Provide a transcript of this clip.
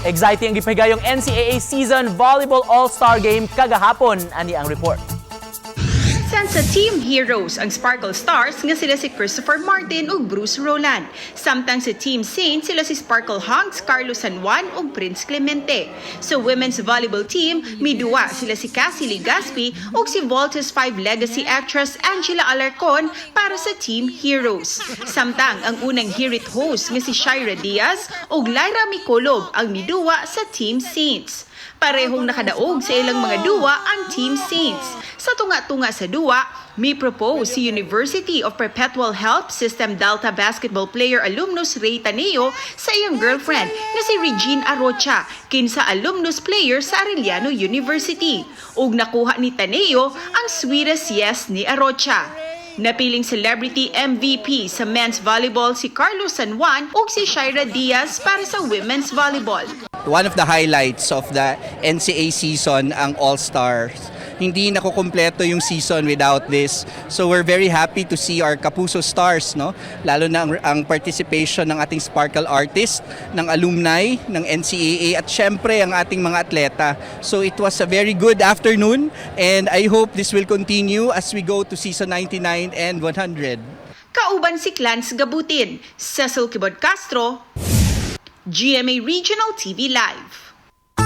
Exciting ang gipahigayong NCAA Season Volleyball All-Star Game kagahapon. Ani ang report. San sa Team Heroes ang Sparkle Stars nga sila si Christopher Martin ug Bruce Roland. Samtang sa Team Saints sila si Sparkle Hunks, Carlos San Juan ug Prince Clemente. Sa women's volleyball team, miduwa sila si Cassie Legaspi ug si Voltes 5 Legacy actress Angela Alarcon para sa Team Heroes. Samtang ang unang hirit host nga si Shaira Diaz ug Lyra Mikolob ang miduwa sa Team Saints. Parehong nakadaog sa ilang mga duwa ang Team Saints. Sa tunga-tunga sa duwa, mi propose si University of Perpetual Help System Delta basketball player alumnus Ray Taneo sa iyang girlfriend na si Regine Arocha, kinsa alumnus player sa Arellano University. Ug nakuha ni Taneo ang sweetest yes ni Arocha. Napiling celebrity MVP sa men's volleyball si Carlos San Juan ug si Shaira Diaz para sa women's volleyball. One of the highlights of the NCAA season ang All-Stars. Hindi nakukumpleto yung season without this. So we're very happy to see our Kapuso Stars, no? Lalo na ang participation ng ating Sparkle artist, ng alumni ng NCAA at syempre ang ating mga atleta. So it was a very good afternoon and I hope this will continue as we go to season 99 and 100. Kauban si Clans Gabutin, Cecil Kibod Castro, GMA Regional TV Live.